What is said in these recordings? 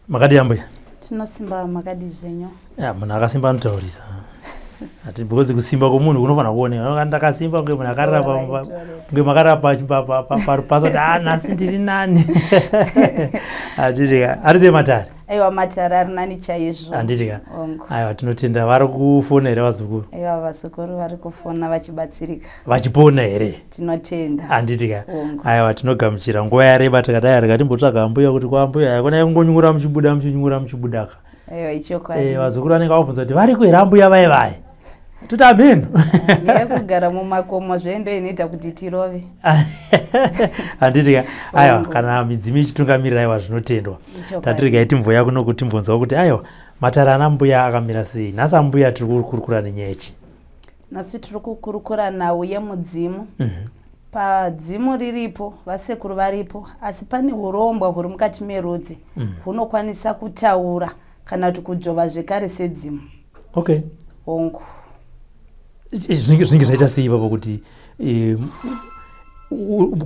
Makadii ambuya? Tinosimba, makadii zvenyu? Ya, munhu akasimba anotaurisa. Ati because kusimba kwomunhu kunofanira kuoneka. Ndakasimba kunge munhu akarara kunge makarara parupasa kuti ah nhasi ndiri nani. Handiti ka. Ari sei matare? Aiwa matare ari nani chaizvo. Handiti ka. Aiwa tinotenda vari kufona here vazukuru? Aiwa vazukuru vari kufona vachibatsirika. Vachipona here? Tinotenda. Handiti ka. Aiwa tinogamuchira nguva yareba tikati aiwa rikatimbotsvaga ambuya kuti kwaambuya yakona kungonyura muchibuda muchinyura muchibudaka. Aiwa ichokwadi. Eh vazukuru vanenge vabvunza kuti vari kuhera ambuya vaye vaye. Toti ameno. Nyaya yekugara mumakomo zvendo inoita kuti tirove. Handiti ka. Aiwa kana midzimu ichitungamirira aiwa zvinotendwa. Tatiregai timboya kuno kuti timbonzwa kuti aiwa matare ana mbuya akamira sei. Nhasi ambuya tiri kukurukura nenyaya yechi. Nhasi tiri kukurukura nhau yemudzimu. Padzimu riripo, vasekuru varipo, asi pane hurombwa huri mukati merudzi hunokwanisa kutaura kana kuti kudzvova zvekare sedzimu. Okay. Hongu. Zvinenge zvaita sei ipapo kuti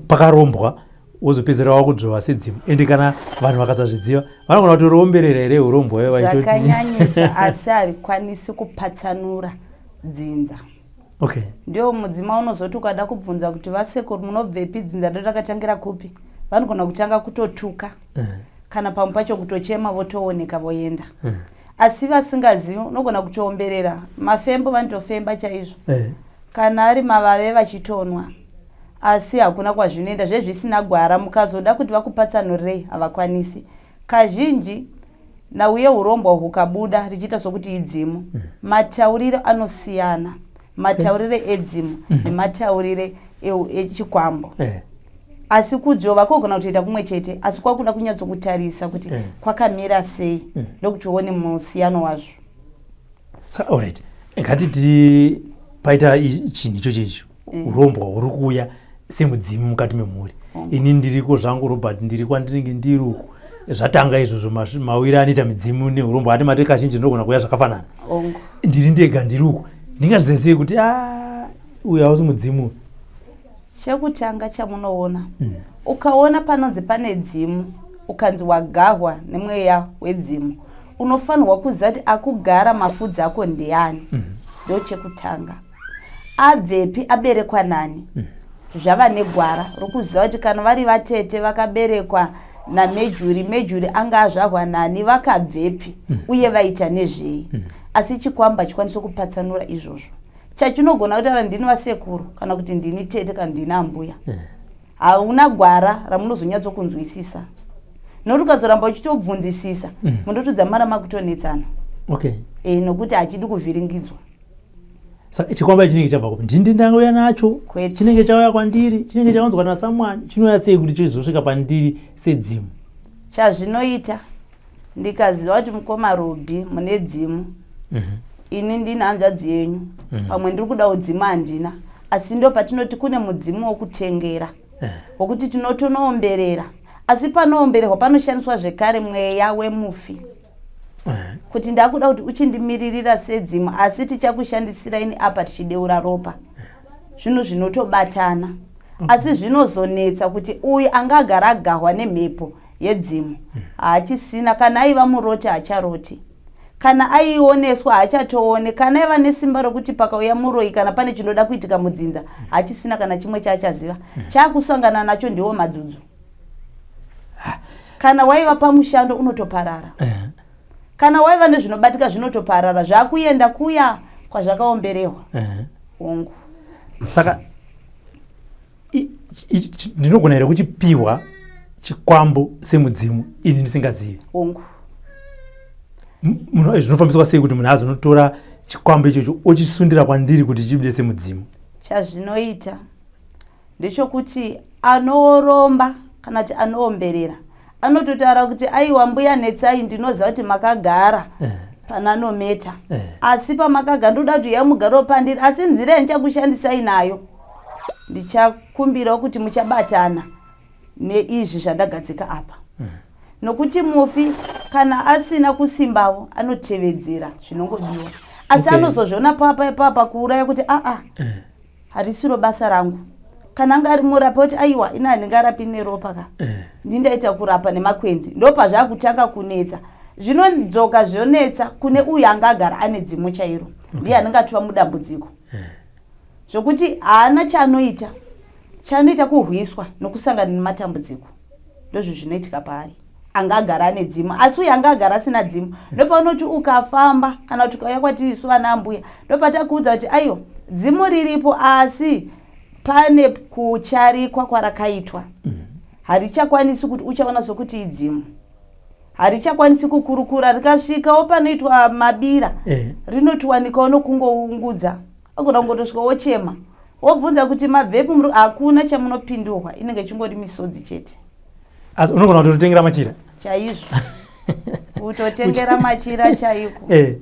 pakarombwa wozopedzera wakudzvova sedzimu, ende kana vanhu vakasazviziva vanogona kutoriomberera here urombwa ivo vachitoti Zvakanyanyisa, asi harikwanisi kupatsanura dzinza. Okay. Ndiwo mudzima unozoti ukada kubvunza kuti vasekuru munobvepi, dzinza redu rakatangira kupi, vanogona kutanga kutotuka kana pamwe pacho kutochema votooneka voenda. Asi vasingazivi unogona kutoomberera mafembo, vanotofemba chaizvo. Kana ari mavave vachitonwa, asi hakuna kwazvinoenda zvezvisina gwara. Mukazoda kuti vakupatsanurei havakwanisi. Kazhinji nhau yehurombwa hukabuda richiita sokuti idzimu, matauriro anosiyana, mataurire edzimu nemataurire echikwambo. Asi kudzvova kogona kutoita kumwe chete, asi kwakuda kunyatsokutarisa kuti kwakamira sei ndokuti uone musiyano wazvo. Alright, ngatiti paita chinhu ichocho icho, urombwa huri kuuya semudzimu mukati memhuri. Ini ndiriko zvangu Robert, ndiri kwandinenge ndiri uku, zvatanga izvozvo mawiri anoita midzimu neurombwa ati mati kazhinji ndinogona kuuya zvakafanana. Ndiri ndega ndiri uku, ndingazive sei kuti a uyu hausi mudzimu? Chekutanga chamunoona, ukaona panonzi pane dzimu, ukanzi wagahwa nemweya wedzimu, unofanirwa kuziva kuti akugara mafudzi ako ndiani. Ndo chekutanga, abvepi, aberekwa nani. Zvava negwara rokuziva kuti kana vari vatete vakaberekwa namejuri, mejuri anga azvarwa nani, vakabvepi uye vaita nezvei. Asi chikwamba chikwanise kupatsanura izvozvo. Chachinogona kutaura ndini vasekuru kana kuti ndini tete kana ndini ambuya, hauna gwara ramunozonyatsokunzwisisa, nokuti ukazoramba uchitobvunzisisa mundotodzamara makutonetsana. Okay. Nokuti hachidi kuvhiringidzwa. Saka chikwamba chinenge chabva kupi? Ndini ndangouya nacho? Kwete. Chinenge chauya kwandiri, chinenge chaunzwa nasamwani, chinouya sei kuti chizosvika pandiri sedzimu? Chazvinoita, ndikaziva kuti mukoma Robi mune dzimu, ini ndini hanzvadzi yenyu, pamwe ndiri kudawo dzimu handina, asi ndo patinoti kune mudzimu wokutengera wokuti tinotonoomberera, asi panoombererwa panoshandiswa zvekare mweya wemufi kuti ndakuda kuti uchindimiririra sedzimu, asi tichakushandisiraini apa tichideura ropa. Zvinhu zvinotobatana, asi zvinozonetsa kuti uyu anga agara agahwa nemhepo yedzimu haachisina. Kana aiva muroti haacharoti, kana aioneswa haachatoone, kana aiva nesimba rokuti pakauya muroyi kana pane chinoda kuitika mudzinza haachisina kana chimwe chaachaziva. Chaakusangana nacho ndiwo madzudzo. Kana waiva pamushando unotoparara, kana waiva nezvinobatika zvinotoparara, zvakuenda kuya kwazvakaomberehwa. Hongu. Saka ndinogona here kuchipiwa chikwambo semudzimu ini ndisingazivi? Hongu. Munhu zvinofambiswa sei kuti munhu azonotora chikwambo ichocho ochisundira kwandiri kuti chibude semudzimu? Chazvinoita ndechokuti anooromba kana kuti anoomberera anototaura kuti aiwa mbuya Netsai, ndinoziva kuti makagara pananometa, asi pamakagara ndoda kuti uyai mugarewo pandiri, asi nzira yandichakushandisai nayo ndichakumbirawo kuti muchabatana neizvi zvandagadzika apa. Nokuti mufi kana asina kusimbavo anotevedzera zvinongodiwa asi okay. Anozozviona papa ipapa kuuraya kuti aa ah, eh. Harisiro basa rangu. Kana anga ari murapi oti aiwa, ini handingarapi neropa ka eh. Ndindaita kurapa nemakwenzi. Ndopazvaakutanga kunetsa, zvinodzoka zvonetsa kune uyu anga agara ane dzimu chairo okay. Ndiye anenge atova mudambudziko eh. Zvokuti haana chaanoita, chaanoita kuhwiswa nokusangana nematambudziko. Ndozvo zvinoitika paari anga agara ane dzimu. Asi uyu anga agara asina dzimu, ndopaunoti ukafamba kana kuti ukauya kwatiri isu vana ambuya, ndopatakuudza kuti aiwa, dzimu riripo asi pane kucharikwa kwarakaitwa. Harichakwanisi kuti uchaona sokuti idzimu, harichakwanisi kukurukura. Rikasvikawo panoitwa mabira eh. Rinotowanikawo nokungoungudza, agona kungotosvika wochema, wobvunza kuti mabvepi muri, hakuna chamunopindurwa, inenge ichingori misodzi chete. Asi unogona kutotengera machira. Chaizvo, kutotengera machira chaiko eh.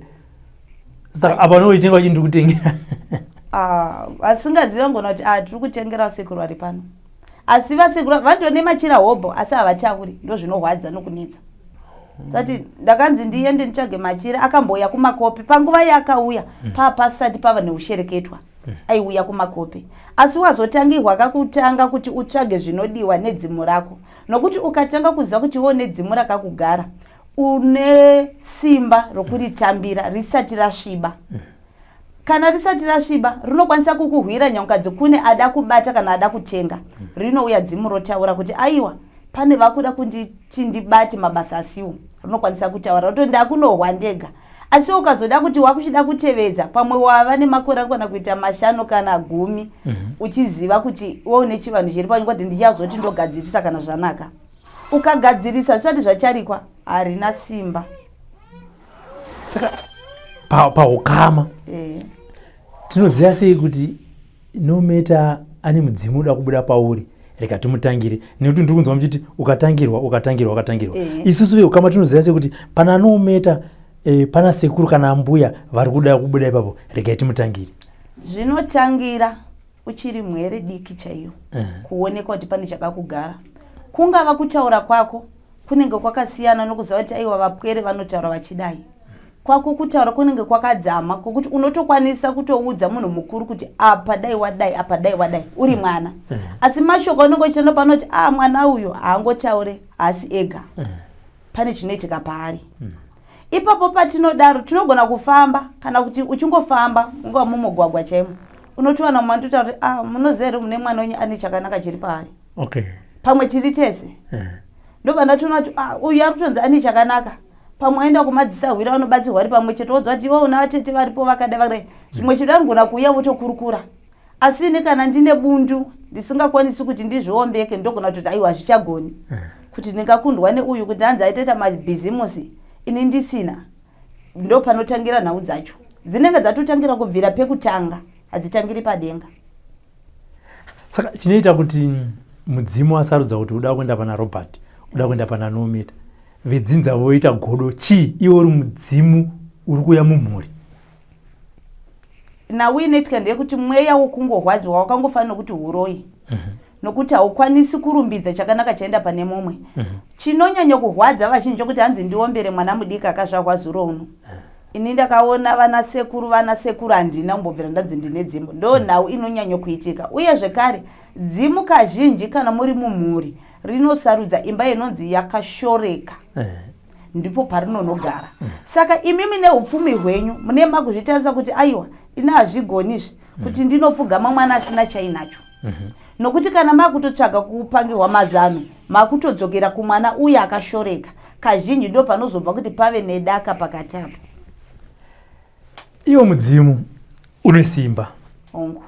Saka apa unoitenga uchiti ndiri kutengera. Ah, asingaziva ngona kuti ah, tiri kutengera vasekuru vari pano, asi vasekuru vatone machira hobho asi havatauri. Ndo zvinorwadza nokunetsa. Sati ndakanzi ndiende nditsvage machira. Akambouya kumakope panguva yaakauya paa pasati pava neushereketwa. Aiuya kumakope asi wazotangirwa kakutanga kuti utsvage zvinodiwa nedzimu rako, nokuti ukatanga kuziva kuti iwe une dzimu rakakugara, une simba rokuritambira risati rasviba. Kana risati rasviba rinokwanisa kukuhwira nyaukadzi kune ada kubata kana ada kutenga. Rinouya dzimu rotaura kuti aiwa, pane vakuda kunditi ndibate mabasa asiwo. Rinokwanisa kutaura roti ndakunohwa ndega. Asi ukazoda kuti wakuchida kutevedza, pamwe wava nemakore anokwana kuita 5 kana 10 uchiziva kuti iwe une chivanhu chiri panyika, kuti ndichazoti ndogadzirisa kana zvanaka. Ukagadzirisa zvisati zvacharikwa, harina simba. Saka paukama eh. Tinoziva sei kuti Nometa ane mudzimu uda kubuda pauri, rega timutangire? Nekuti ndiri kunzwa muchiti ukatangirwa, ukatangirwa, ukatangirwa eh. Isusu veukama tinoziva sei kuti pana Nometa eh, pana sekuru kana ambuya vari kuda kubuda ipapo, regai timutangire? Zvinotangira uchiri mwere diki chaiyo eh. Kuonekwa kuti pane chakakugara, kungava kutaura kwako kunenge kwakasiyana nokuziva kuti aiwa, vapwere vanotaura vachidai. Kwako kutaura kunenge kwakadzama kwokuti unotokwanisa kutoudza munhu mukuru kuti apa dai wadai, apa dai wadai, uri mwana. Asi mashoko anenge uchitando panoti a ah, mwana uyu haangotaure, haasi ega. Pane chinoitika paari. Ipapo patinodaro tinogona kufamba kana kuti uchingofamba, ungava mumugwagwa chaimo, unotowana mumwe anototaura kuti ah, munoziva here mune mwana wenyu ane chakanaka chiri paari okay. Pamwe tiri tese eh. Ndobva ndatoona kuti ah, uyu ari kutonzi ane chakanaka. Pamwe aenda kumadzisahwira vanobatsirwa vari pamwe chete, wodzwa kuti iwe una vatete varipo vakadai vakadai, zvimwe chedu anogona kuuya votokurukura. Asi ini kana ndine bundu ndisingakwanisi kuti ndizviombeke, ndogona kutoti aiwa, hazvichagoni eh. Kuti ndingakundwa neuyu kuti hanzi aitoita mabhizimusi ini ndisina. Ndo panotangira nhau dzacho, dzinenge dzatotangira kubvira pekutanga, hadzitangiri padenga. Saka chinoita kuti mudzimu asarudza kuti uda kuenda pana Robert, uda kuenda pana Nometa, vedzinza voita godo chii, iwe uri mudzimu uri kuuya mumhuri? Nhau inoitika ndeyekuti mweya wokungorwadziwa wakangofanira nokuti uroyi nokuti haukwanisi kurumbidza chakanaka chaenda pane mumwe. Chinonyanya kurwadza vazhinji chokuti hanzi ndiombere mwana mudiki akazvarwa zuro uno. Ini ndakaona vana sekuru, vana sekuru, handina kumbobvira ndanzi ndine dzimu. Ndo nhau inonyanya kuitika. Uye zvekare dzimu kazhinji kana muri mumhuri rinosarudza imba inonzi yakashoreka eh. Ndipo parinonogara. Saka imimi neupfumi hwenyu mune makuzvitarisa kuti aiwa, ini hazvigoni izvi kuti ndinopfugama mwana asina chainacho. Nokuti kana makutotsvaga kupangirwa mazano, makutodzokera kumwana uye akashoreka. Kazhinji ndo panozobva kuti pave nedaka pakati apo. Iwo mudzimu une simba. Hongu.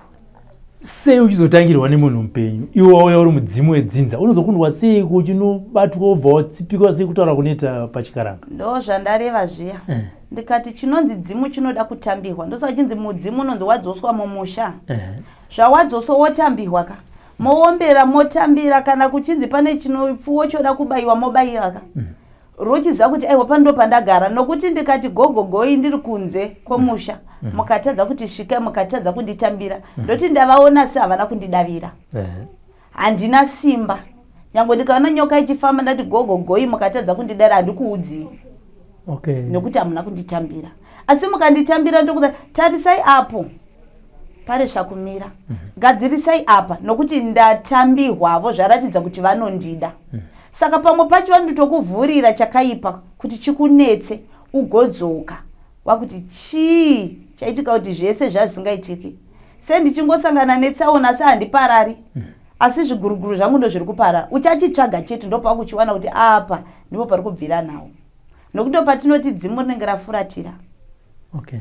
Sei uchizotangirwa nemunhu mupenyu, iwe wauya uri mudzimu wedzinza? Unozokundwa sei kuchinobatwa, wobva watsipikwa sei kutaura kunoita pachikaranga? Ndo zvandareva zviya eh. Ndikati chinonzi dzimu chinoda kutambirwa. Ndosaka chinzi mudzimu unonzi wadzoswa mumusha eh. Zvawadzoswa wotambirwa ka, moombera, motambira. Kana kuchinzi pane chinopfuwo choda kubayiwa, mobayira ka. Rochiziva kuti aiwa, pano ndo pandagara. Nokuti ndikati gogogoi ndiri kunze kwomusha, mukatadza kuti svika, mukatadza kunditambira, ndoti ndavaona se havana kundidavira. Handina simba. Nyange ndikaona nyoka ichifamba ndati gogo goi, mukatadza kundidara handikuudzii. Nekuti hamuna kunditambira. Asi mukanditambira ndokuti tarisai apo paresva kumira. Gadzirisai apa nokuti ndatambirwavo, zvaratidza kuti vanondida. Saka pamwe pacho vanotokuvhurira chakaipa kuti chikunetse ugodzoka wakuti chii chaitika kuti zvese zvazingaitiki. Sendichingosangana netsaona asi handiparari. Asi zviguruguru zvangu ndozviri kuparara. Uchachitsvaga chete ndopakuchiwana kuti apa ndipo pari kubvira nhau. Nokuti patinoti dzimu rinenge rafuratira. Okay.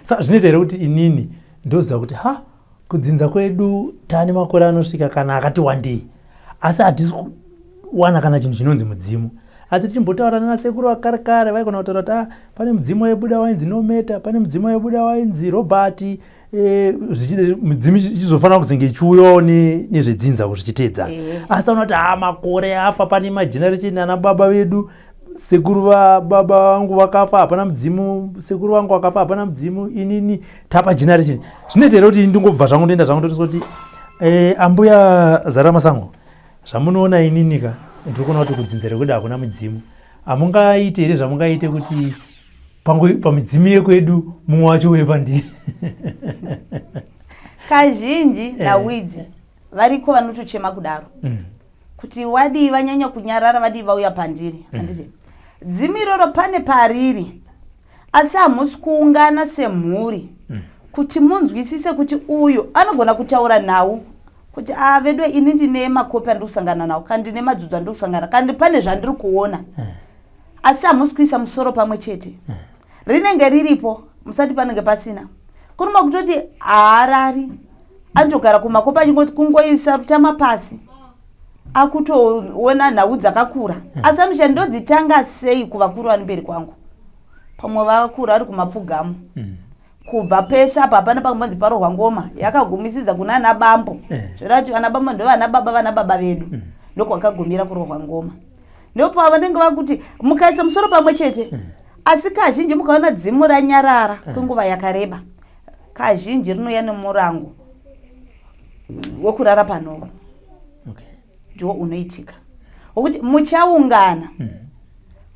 Saka zvinoita here kuti inini ndoziva kuti ha kudzinza kwedu taane makore anosvika kana akati wandei, asi hatisi kuwana kana chinhu chinonzi mudzimu. Asi tichimbotaura nanasekuru vakare kare vaikona kutaura kuti ah, pane mudzimu waibuda wainzi Nometa, pane mudzimu waibuda wainzi Robert, midzimu ichizofanira kuzenge ichiuyawo nezvedzinza zvichiteedzana. Asi taona kuti ha makore afa pane mageneration ana baba vedu, sekuru vababa vangu vakafa hapana mudzimu, sekuru vangu vakafa hapana mudzimu, inini tapa generation. Zvinoita here kuti ndingobva zvangu ndoenda zvangu ndotiswa kuti ambuya Zara Masango, zvamunoona inini ka ndiri kuona kuti kudzinza rekwedu hakuna mudzimu, hamungaite here zvamungaite kuti pamidzimu yekwedu mumwe wacho uye pandiri? Kazhinji nawidzi variko vanotochema kudaro. Kuti wadii vanyanya kunyarara, vadii vauya pandiri. Handiti dzimu iroro pane pariri, asi hamusi kuungana semhuri kuti munzwisise kuti uyu anogona kutaura nhau kuti a vedu ini ndine makopi andiri kusangana nawo, kana ndine madzudzo andiri kusangana, kana pane zvandiri kuona. Asi hamusi kuisa musoro pamwe chete. Rinenge riripo, musati panenge pasina. Kunoma kutoti haarari, anotogara kumakopi achingoti kungoisa rutama pasi akutoona nhau dzakakura. Asi anocha ndodzitanga sei kuvakuru vari mberi kwangu, pamwe vakuru ari kumapfugamo. Kubva pese apa hapana pakumbonzi parohwa ngoma yakagumisidza kuna ana bambo. Zvoreva kuti vana bambo ndo vana baba vana baba vedu. Ndokwakagumira kurohwa ngoma, ndopa vanenge vakuti mukaisa musoro pamwe chete. Asi kazhinji mukaona dzimu ranyarara kwenguva yakareba, kazhinji rinouya nemurango wekurara panhovo. Ndiwo unoitika wokuti muchaungana.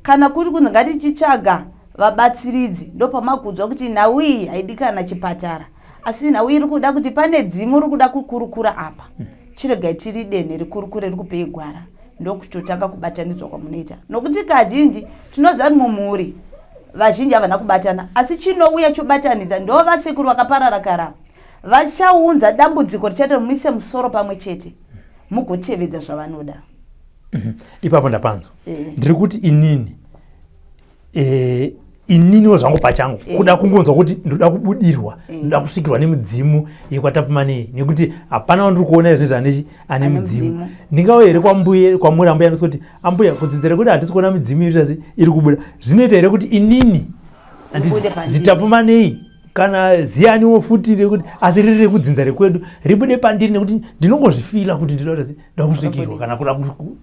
Kana kuri kunzi ngatichitsvaga vabatsiridzi, ndopamakudzwa kuti nhau iyi haidi kana chipatara, asi nhau iri kuda kuti pane dzimu riri kuda kukurukura apa. Chiregai tiri denhe rikurukure rikupei gwara, ndokutotanga kubatanidzwa kwamunoita. Nokuti kazhinji tinoziva kuti mumhuri vazhinji havana kubatana, asi chinouya chobatanidza ndo vasekuru vakaparara kara vachaunza dambudziko richaita muise musoro pamwe chete mugotevedza zvavanoda. Ipapo ndapanzwa. Ndiri kuti inini ininiwo zvangu pachangu kuda kungonzwa kuti ndoda kubudirwa, ndoda kusvikirwa nemudzimu yekwatapfumanei, nekuti hapana wandiri kuona izvi ane ane mudzimu. Ndingauya here kwambuye kwamuri ambuya ndisi kuti ambuya kudzinza rekuti handisi kuona midzimu iri iri kubuda, zvinoita here kuti inini zitapfumanei kana ziyaniwo futi rekuti asi riri rekudzinza rekwedu ribude pandiri, nekuti ndinongozvifila kuti ndinoda kusvikirwa kana kuda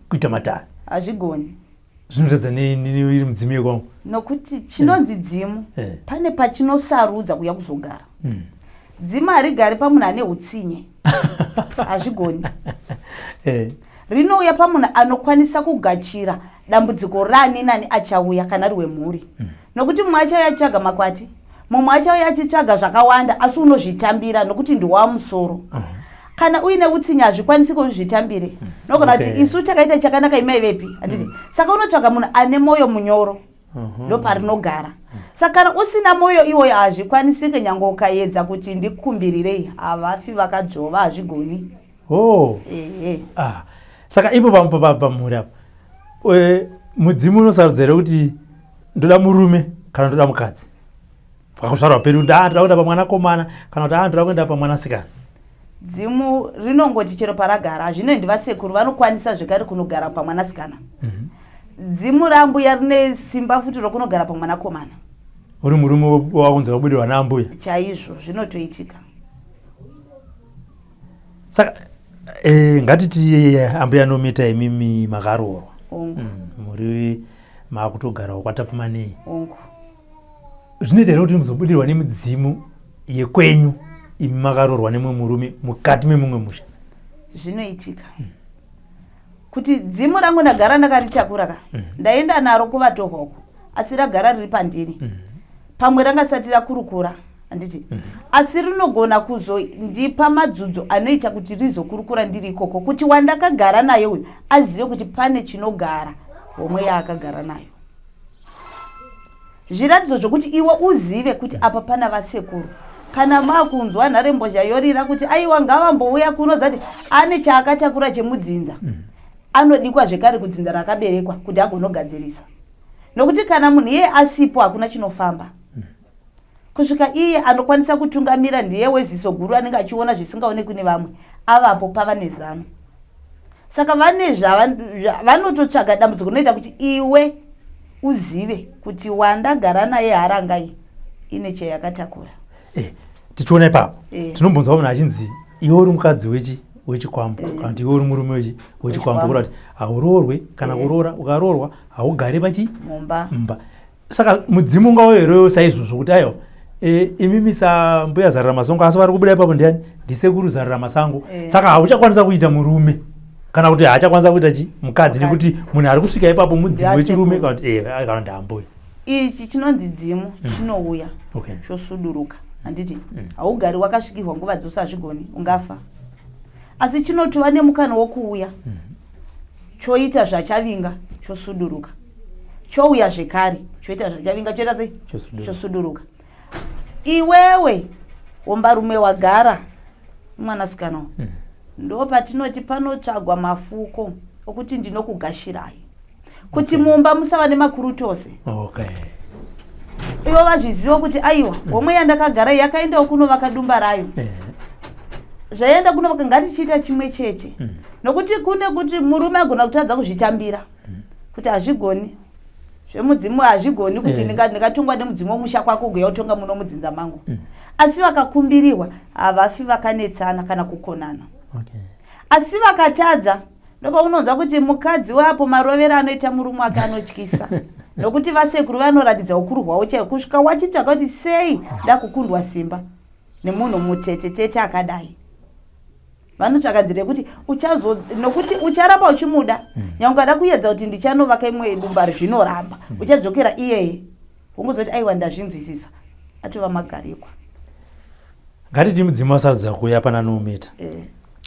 kuita matare? Hazvigoni. Zvinoratidza iri mudzimu yekwangu. Nokuti chinonzi dzimu pane pachinosarudza kuya kuzogara. Dzimu harigari pamunhu ane utsinye, hazvigoni. Rinouya pamunhu anokwanisa kugachira dambudziko rani nani achauya, kana ari wemhuri. Nokuti mumwe achauya achitsvaga makwati, mumwe achauya achitsvaga zvakawanda, asi unozvitambira nokuti ndiwamusoro. Kana uine utsinye hazvikwanisi kuti uzvitambire, nogona kuti isu takaita chakanaka imaivepi, handiti? Saka unotsvaga munhu ane mwoyo munyoro, ndoparinogara. Saka kana usina mwoyo iwoyo hazvikwanisike, nyange ukaedza kuti ndikumbirirei, havafi vakadzvova, hazvigoni. Oh. Ehe. Ah. Saka ipo pamhuri apa mudzimu unosarudza here kuti ndoda murume kana ndoda mukadzi pakuzvarwa pedu, kuti ndoda kuenda pamwanakomana kana kuti ndoda kuenda pamwanasikana? Dzimu rinongoti chero paragara, hazvinoendi. Vasekuru vanokwanisa zvekare kunogara pamwanasikana. Dzimu rambuya rine simba futi rokunogara pamwanakomana. Uri murume wakunzi wabudirwa naambuya. Chaizvo, zvinotoitika. Saka ngatiti ambuya Nomita imimi makaroorwa. Hongu. Muri maakutogarawo kwatapfumanei. Hongu. Zvinoita here kuti muzobudirwa nemudzimu yekwenyu imi makaroorwa nemumwe murume mukati memumwe musha? Zvinoitika. Kuti dzimu rangu ndagara ndakaritakura ka, ndaenda naro kuvatorwa uko, asi ragara riri pandiri. Pamwe rangasati rakurukura, handiti? Asi rinogona kuzondipa madzudzo anoita kuti rizokurukura ndiri ikoko, kuti wandakagara naye uyu azive kuti pane chinogara homwe yaakagara nayo. Zviratidzo zvokuti iwe uzive kuti apa pana vasekuru. Kana makunzwa nharembozha yorira kuti aiwa, ngavambouya kuno, zati ane chaakatakura chemudzinza. Anodikwa zvekare kudzinza raakaberekwa kuti agonogadzirisa, nokuti kana munhu iyeye asipo, hakuna chinofamba kusvika iye anokwanisa kutungamira. Ndiye weziso guru anenge achiona zvisingaonekwi nevamwe. Avapo, pava nezano. Saka vane vanototsvaga dambudziko rinoita kuti iwe uzive kuti wandagara naye harangai ine chayakatakura. Tichiona ipapo, tinombonzwa munhu achinzi, "Iwe uri mukadzi wechikwambo," kana kuti, "Iwe uri murume wechikwambo," kureva kuti hauroorwe kana kuroora. Ukaroorwa, haugari pachi mumba. Mumba. Saka mudzimu ungawo here saizvozvo kuti, aiwa, imimi sambuya Zarura Masango, asi vari kubuda ipapo ndiani? Ndisekuru Zarura Masango. Saka hauchakwanisa kuita murume, kana kuti haachakwanisa kuita chi mukadzi, nekuti munhu ari kusvika ipapo mudzimu wechirume, kana kuti kana ndambuya. Ichi chinonzi dzimu chinouya, chosuduruka, handiti? Haugari wakasvikirwa nguva dzose, hazvigoni, ungafa. Asi chinotova nemukana wokuuya, choita zvachavinga, chosuduruka, chouya zvekare, choita zvachavinga, choita sei? Chosuduruka. Iwewe wombarume wagara mwanasikana, ndo patinoti panotsvagwa mafuko okuti ndinokugashirai, kuti mumba musava nemakurutose. Ivo vazviziva kuti aiwa, homwe yandakagara yakaendawo kunovaka dumba rayo. Zvaenda kunovaka, ngatichiita chimwe chete, nokuti kune kuti murume agona kutadza kuzvitambira, kuti hazvigoni zvemudzimu, hazvigoni kuti ndingatongwa nemudzimu womusha kwako guya utonga muno mudzinza mangu. Asi vakakumbirirwa, havafi vakanetsana kana kukonana. Asi vakatadza, ndopaunonzwa kuti mukadzi wapo marovero anoita murume wake anotyisa, nokuti vasekuru vanoratidza ukuru hwavo chaivo, kusvika wachitsvaka kuti sei ndakukundwa simba nemunhu mutete tete akadai. Vanotsvaka nzira yekuti uchazo, nokuti ucharamba uchimuda. Nyange ukada kuedza kuti ndichanovaka imwe dumba, zvinoramba. Uchadzokera iyeye, wongozoti, "Aiwa, ndazvinzwisisa," atova magarikwa. Ngatiti mudzimu wasarudza kuuya pana Nomita.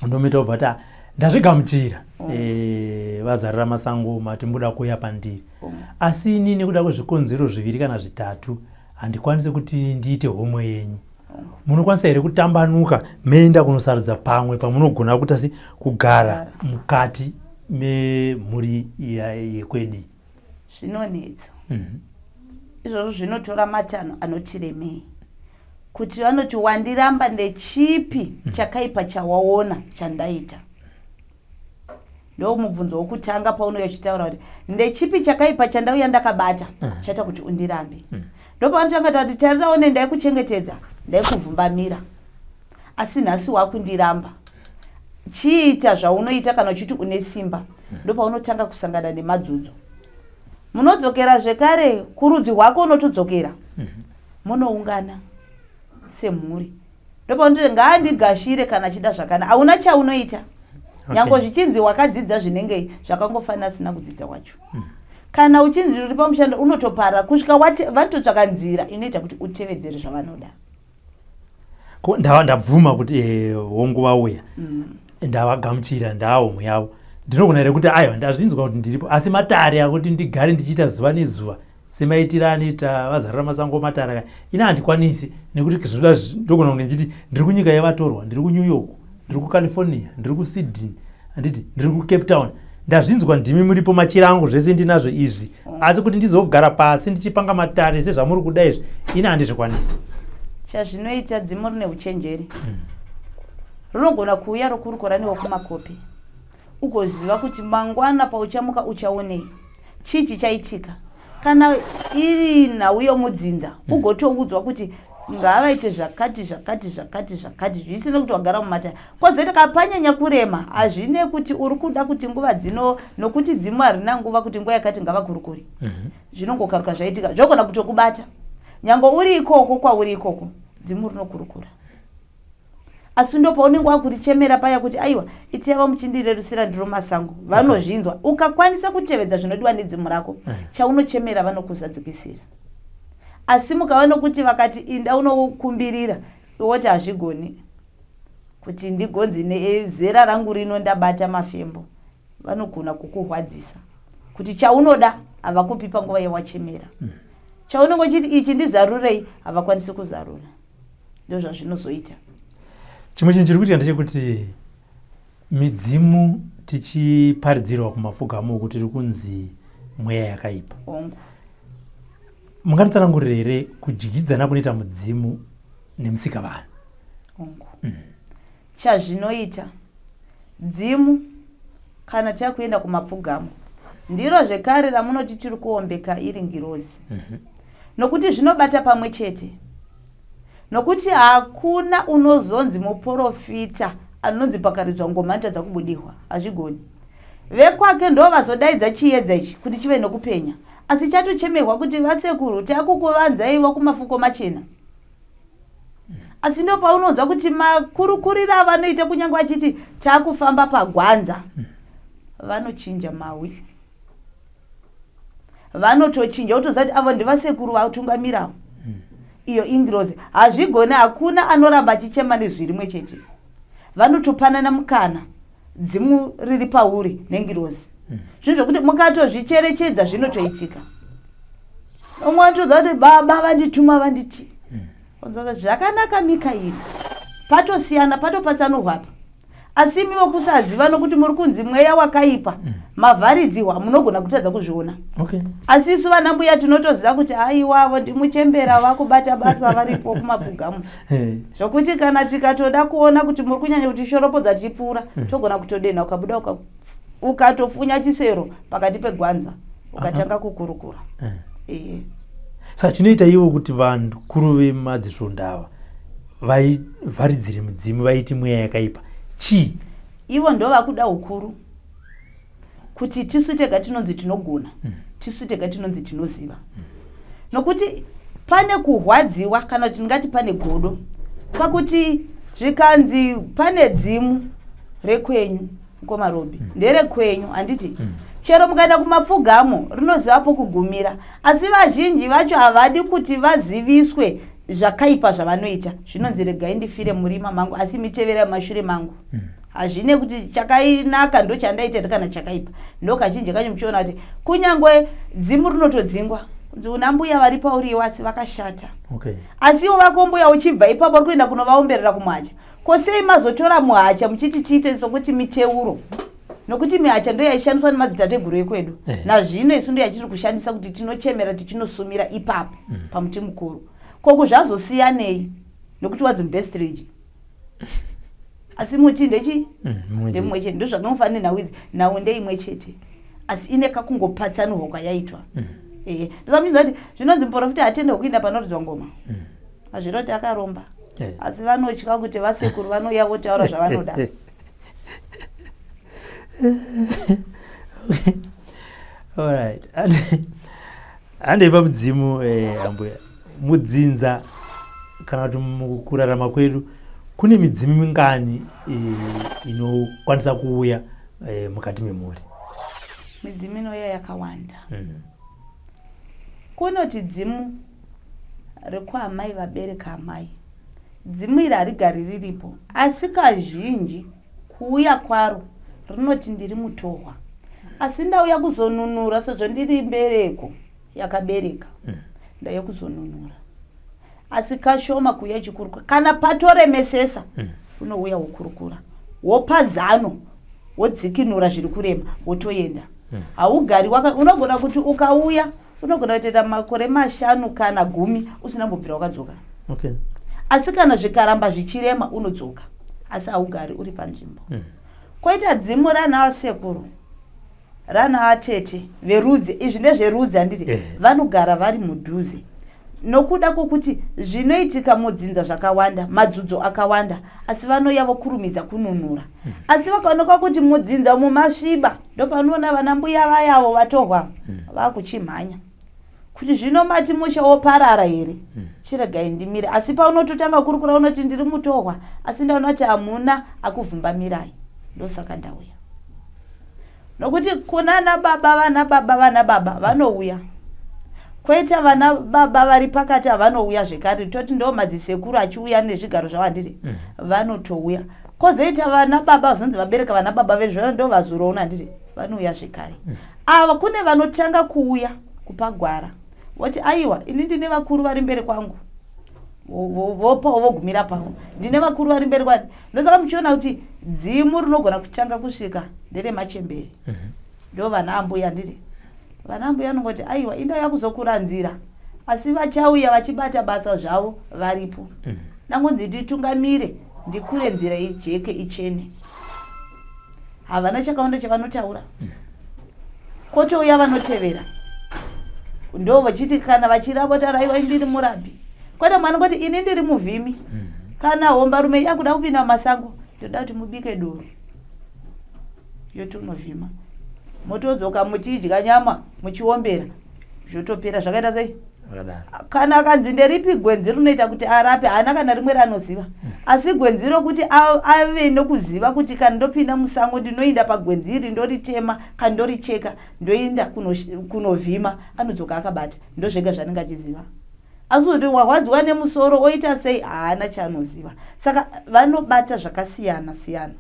Nomita obva ti, "Ah, ndazvigamuchira. Vazarira Masango, mati muda kuuya pandiri, asi ini nekuda kwezvikonzero zviviri kana zvitatu handikwanisi kuti ndiite homwe yenyu. Munokwanisa here kutambanuka meenda kunosarudza pamwe pamunogona kuita se kugara mukati memhuri yekwedi?" Zvinonetsa. Izvozvo zvinotora matanho anotiremei, kuti vanoti, "Wandiramba, ndechipi chakaipa chawaona chandaita?" Ndo mubvunzo wokutanga paunouya uchitaura kuti, "Ndechipi chakaipa chandauya ndakabata chaita kuti undirambe?" Ndopavanotanga taura kuti, "Tariraone, ndaikuchengetedza, ndaikuvhumbamira, asi nhasi wakundiramba. Chiita zvaunoita kana uchiti une simba." Ndopaunotanga kusangana nemadzudzo. Munodzokera zvekare kurudzi rwako, unotodzokera, munoungana semhuri. Ndopaunoti, "Ngaandigashire kana achida zvakanaka." Hauna chaunoita. Nyange zvichinzi wakadzidza zvinenge zvakangofanira asina kudzidza wacho. Kana uchinzi uri pamushando, unotopara kusvika vanototsvaka nzira inoita kuti utevedzere zvavanoda. Ko, ndabvuma kuti hongu, vauya, ndavagamuchira, ndaahomwe yavo. Ndinogona here kuti, "Aiwa, ndazvinzwa kuti ndiripo, asi matare akuti ndigare ndichiita zuva nezuva semaitiro anoita Vazarura Masango matare aka, ini handikwanisi, nekuti zvinoda ndogona kunge ndichiti ndiri kunyika yevatorwa, ndiri kuNew York, ndiri kuCalifornia, ndiri kuSydney, handiti, ndiri kuCape Town. Ndazvinzwa, ndimi muripo, machira angu zvese ndinazvo izvi, asi kuti ndizogara pasi ndichipanga matare sezvamuri kuda izvi, ini handizvikwanisi"? Chazvinoita, dzimu rine uchenjeri. Rinogona kuuya rokurukura newe kumakope, ugoziva kuti mangwana pauchamuka uchaonei, chii chichaitika. Kana iri nhau yomudzinza, ugotoudzwa kuti ngavaite zvakati, zvakati, zvakati, zvakati, zvisina kuti wagara mumatare. Kwozoita kana panyanya kurema, hazvine kuti uri kuda kuti nguva dzino, nokuti dzimu harina nguva kuti nguva yakati ngavakurukure. Zvinongokaruka zvaitika, zvogona kutokubata nyange uri ikoko kwauri ikoko. Dzimu rinokurukura. Asi ndopaunenge wakurichemera paya kuti aiwa, iteva muchindirerusira ndiro masango, vanozvinzwa. Ukakwanisa kutevedza zvinodiwa nedzimu rako, chaunochemera vanokuzadzikisira. Asi mukava nokuti vakati inda unokumbirira, iwoti hazvigoni kuti ndigonzi nezera rangu rino ndabata mafembo, vanogona kukurwadzisa kuti chaunoda havakupi panguva yawachemera. Chaunenge uchiti ichi ndizarurei, havakwanisi kuzarura. Ndozvazvinozoita. Chimwe chinhu chiri kuitika ndechekuti midzimu tichiparidzirwa kumapfugamo uku tiri kunzi mweya yakaipa. Hongu. Mungatitsanangurire here kudyidzana kunoita mudzimu nemusikavanhu? Hongu. Chazvinoita dzimu kana takuenda kumapfugamo ndiro zvekare ramunoti tiri kuombeka iri ngirozi. Nokuti zvinobata pamwe chete, nokuti hakuna unozonzi muporofita anonzi pakaridzwa ngoma anotadza kubudihwa, hazvigoni. Vekwake ndo vazodaidza chiedza ichi kuti chive nokupenya, asi chatochemerwa kuti vasekuru takukuvanzaiwa kumafuko machena. Asi ndo paunonzwa kuti makurukuriro avanoita, kunyange vachiti takufamba pagwanza, vanochinja mawi, vanotochinja, wotoziva kuti avo ndivasekuru vatungamirawo iyo ingirozi. Hazvigoni, hakuna anoramba achichema nezwi rimwe chete. Vanotopanana mukana, dzimu riri pauri nengirozi. Zvinhu zvokuti mukatozvicherechedza zvinotoitika. Umwe anotoziva kuti baba vandituma, vanditi zvakanaka Mikairi, patosiyana, patopatsanurwa apa. Asi imiwo kusaziva, nokuti muri kunzi mweya wakaipa, mavharidzihwa, munogona kutadza kuzviona. Asi isu vana mbuya tinotoziva kuti aiwavo ndimuchembera vakubata basa varipo kumapfugamo, zvokuti kana tikatoda kuona kuti muri kunyanya kuti shoropodza tichipfuura, togona kutodenha, ukabuda ukatofunya chisero pakati pegwanza, ukatanga kukurukura. Saka chinoita ivo kuti vanhu kuru vemadzisvondava vaivharidzire mudzimu, vaiti mweya yakaipa, chii? Ivo ndo vakuda ukuru, kuti tisu tega tinonzi tinogona, tisu tega tinonzi tinoziva. Nokuti pane kurwadziwa, kana kuti ndingati pane godo, pakuti zvikanzi pane dzimu rekwenyu, mukoma Robi, nderekwenyu, handiti? Chero mukaenda kumapfugamo rinoziva pokugumira, asi vazhinji vacho havadi kuti vaziviswe zvakaipa zvavanoita. Zvinonzi regai ndifire murima mangu, asi miteverai mumashure mangu. Hazvine kuti chakainaka ndo chandaita kana chakaipa. Ndo kazhinji kacho muchiona kuti kunyange dzimu rinotodzingwa, kunzi una mbuya vari pauriwo asi vakashata. Asi iwo vako mbuya uchibva ipapo uri kuenda kunovaomberera kumuhacha. Ko sei mazotora muhacha muchiti tiite sokuti miteuro? Nokuti mihacha ndo yaishandiswa nemadzitateguru ekwedu. Nazvino isu ndo yatiri kushandisa kuti tinochemera, tichinosumira ipapo pamuti mukuru. Koku zvazosiyanei nokuti wadzi mubestridge, asi muti ndechi ndemumwe chete. Ndo zvakanofanira nenhau idzi. Nhau ndeimwe chete, asi ine kakungopatsanurwa kwayaitwa. Ehe, ndosamuchinzwa kuti zvinonzi muprofita hatende kuinda panoridzwa ngoma, hazviroti akaromba. Asi vanotya kuti vasekuru vanouya votaura zvavanoda. Alright, handei pamudzimu. Ambuya, mudzinza kana kuti mukurarama kwedu kune midzimu mingani inokwanisa kuuya mukati memhuri? Midzimu inouya yakawanda. Kunoti dzimu rekwaamai vabereka amai. Dzimu iri harigari riripo, asi kazhinji kuuya kwaro rinoti ndiri mutohwa, asi ndauya kuzonunura sezvo ndiri mbereko yakabereka. Ndauya kuzonunura, asi kashoma kuuya ichikurukura. Kana patoremesesa, unouya wokurukura, wopa zano, wodzikinura zviri kurema, wotoenda. Haugari unogona kuti ukauya unogona kutoita makore 5 kana 10 usina mbobvira wakadzoka. Asi kana zvikaramba zvichirema unodzoka, asi haugari uri panzvimbo. Koita dzimu rana sekuru, rana atete verudzi. Izvi ndezverudzi, handiti? Vanogara vari mudhuze nokuda kwokuti zvinoitika mudzinza zvakawanda, madzudzo akawanda, asi vanouya vokurumidza kununura. Asi vakaonekwa kuti mudzinza umu masviba, ndopanoona vana mbuya vayavo vatohwa vakuchimhanya. Kuti zvino mati musha woparara here? Chiregai ndimire. Asi paunototanga kurukura unoti ndiri mutohwa, asi ndaona kuti hamuna akuvhumbamirai. Ndosaka ndauya. Nokuti kunana baba, vana baba, vana baba vanouya. Koita vana baba vari pakati havanouya zvekare, toti ndo madzisekuru achiuya nezvigaro zvavo handiti? Vanotouya. Kozoita vana baba vazonzi vabereka vana baba vedu zvona ndo vazuroona handiti? Vanouya zvekare. Ava kune vanotanga kuuya kupa gwara voti aiwa ini ndine vakuru vari mberi kwangu, vopawo vogumira pavo, ndine vakuru vari mberi kwani. Ndosaka muchiona kuti dzimu rinogona kutanga kusvika nderemachembere. Ndo vana ambuya ndiri vana ambuya anongoti aiwa indauya kuzokura nzira, asi vachauya vachibata basa zvavo varipo. Ndangonzi nditungamire ndikure nzira ijeke ichene. Havana chakawanda chavanotaura. Kotouya vanotevera ndo vachiti kana vachirava taura aiwa ndiri murapi, kwete mwana ngoti ini ndiri muvhimi. Kana hombarume yakuda kupinda mumasango, ndoda kuti mubike doro yoti unovhima, motodzoka muchidya nyama muchiombera, zvotopera. Zvakaita sei? Kana akanzi nderipi gwenzi rinoita kuti arape, haana kana rimwe raanoziva. Asi gwenzi rokuti ave nokuziva kuti kana ndopinda musango ndinoinda pagwenzi iri, ndoritema kana ndoricheka, ndoinda kunovhima, anodzoka akabata. Ndozvega zvanenge achiziva. Asi kuti warwadziwa nemusoro oita sei, haana chaanoziva. Saka vanobata zvakasiyana siyana,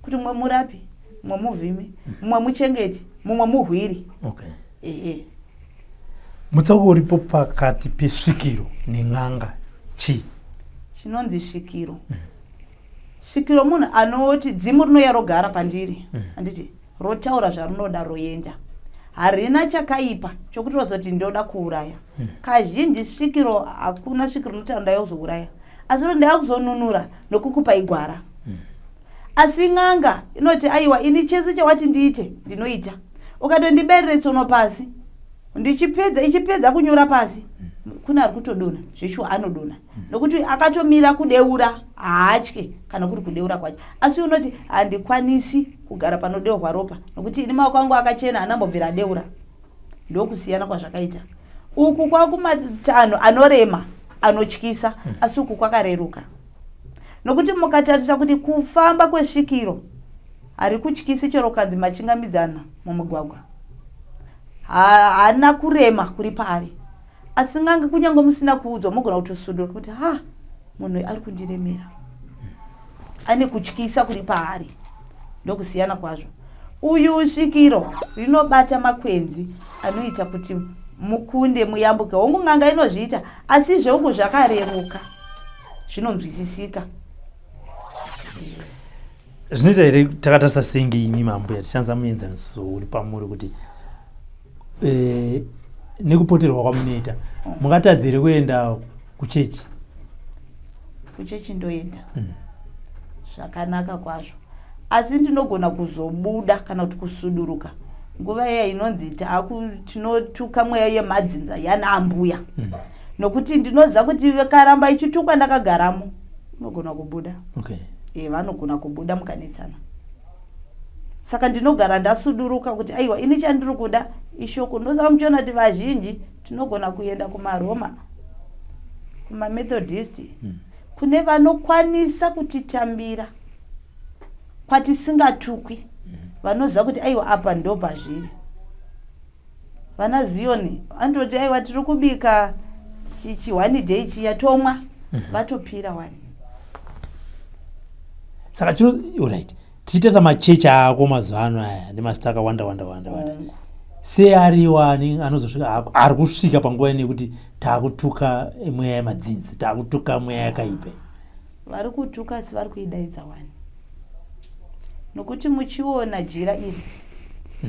kuti mumwe murapi, mumwe muvhimi, mumwe muchengeti, mumwe muhwiri. Ehe. Mutsauko uripo pakati pesvikiro nen'anga chii? Chinonzi svikiro. Svikiro munhu anoti dzimu rinouya rogara pandiri, handiti? Rotaura zvarinoda roenda. Harina chakaipa chokuti rozoti ndoda kuuraya. Kazhinji svikiro, hakuna svikiro rinotaura ndauya kuzouraya, asi roti ndauya kuzonunura nokukupa igwara. Asi n'anga inoti aiwa ini chese chawati ndiite ndinoita, ukatondiberere tsono pasi ndichipedza, ichipedza kunyora pasi kune ari kutodonha zveshuwa, anodonha nokuti akatomira kudeura, haatye kana kuri kudeura kwacho. Asi unoti handikwanisi kugara panodeurwa ropa nokuti ini maoko angu akachena, anambobvira adeura. Ndokusiyana kwazvakaita. Uku kwakumatanho anorema anotyisa, asi uku kwakareruka, nokuti mukatarisa kuti kufamba kwesvikiro hari kutyisi, chero kanzi machingamidzana mumugwagwa, haana kurema kuri paari. Asi n'anga kunyange musina kuudzwa mogona kutosudura kuti ha, munhu ari kundiremera, ane kutyisa kuri paari. Ndokusiyana kwazvo. Uyu svikiro rinobata makwenzi anoita kuti mukunde muyambuke. Hongu n'anga inozviita, asi zveuku zvakareruka, zvinonzwisisika. Zvinoita here takatarisa senge imi mambuya, tichanza muenzaniso uri pamuri kuti nekupoterwa kwamunoita, mungatadze here kuenda kuchechi? Kuchechi ndoenda zvakanaka kwazvo, asi ndinogona kuzobuda kana kuti kusuduruka nguva iya inonzi tinotuka mweya yemadzinza yana ambuya, nokuti ndinoziva kuti karamba ichitukwa ndakagaramo unogona kubuda. Vanogona kubuda mukanetsana. Saka ndinogara ndasuduruka kuti aiwa ini chandiri kuda ishoko. Ndosaka muchiona kuti vazhinji tinogona kuenda kumaroma, kumamethodist, kune vanokwanisa kutitambira kwatisingatukwi, vanoziva kuti aiwa apa ndo pazviri. Vana Ziyoni vanototi aiwa tiri kubika chi one day chiya tomwa, vatopira wani. Saka chino, alright, tichitarisa machechi ako mazuva ano aya nemazita akawanda wanda wanda wanda, seariwo ani anozosvika ari kusvika panguva ino yekuti taakutuka mweya yemadzinzi, taakutuka mweya yakaipa? Vari kutuka asi vari kuidaidza wani, nokuti muchiona jira iri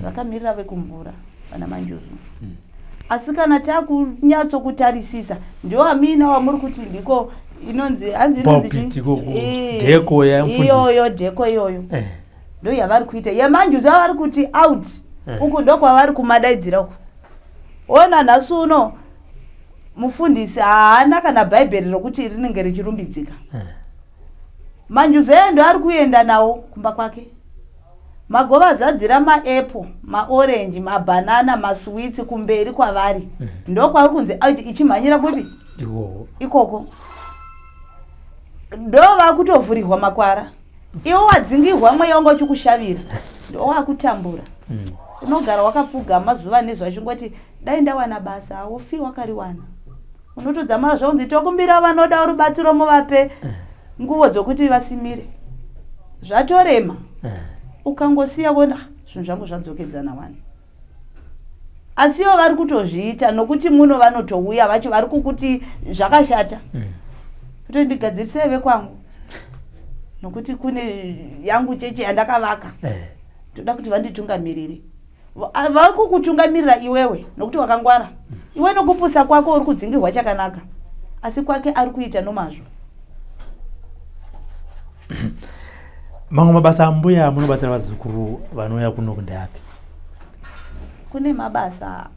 rakamirira vekumvura, vana manjuzu. Asi kana takunyatsokutarisisa ndio amina wamuri kuti ndiko inonzi hanzi inonzi chii? Pulpit iko dheko yamufundisi. Iyoyo dheko iyoyo ndo yavari kuita yemanjuzu, avari kuti out. Uku ndokwavari kumadaidzira uku. Ona nhasi uno mufundisi haana kana bhaibheri rokuti rinenge richirumbidzika. Manjuzu aya ndo ari kuenda nawo kumba kwake. Magovazadzira maapple, maorenji, mabhanana, masuwitsi kumberi kwavari. Ndokwauri kunzi aiti ichimhanyira kupi? Ikoko. Ndo vakutovhurirwa makwara. Iwe wadzingirwa mweya wanga uchikushavira. Ndo wakutambura. Unogara wakapfugama zuva nezuva uchingoti dai ndawana basa, haufi wakariwana. Unotodzamara zvakunzi tokumbira vanoda rubatsiro muvape nguvo dzokuti vasimire. Zvatorema. Ukangosiya wona zvinhu zvangu zvadzokedzana wani. Asi ivo vari kutozviita nokuti muno vanotouya vacho vari kukuti zvakashata. Kuti ndigadzirisei vekwangu nokuti kune yangu chechi yandakavaka. Toda kuti vanditungamirire. Vari kukutungamirira iwewe nokuti wakangwara. Iwe nokupusa kwako uri kudzingirwa chakanaka, asi kwake ari kuita nomazvo. Mamwe mabasa ambuya munobatsira vazukuru vanouya kuno ndeapi? Kune mabasa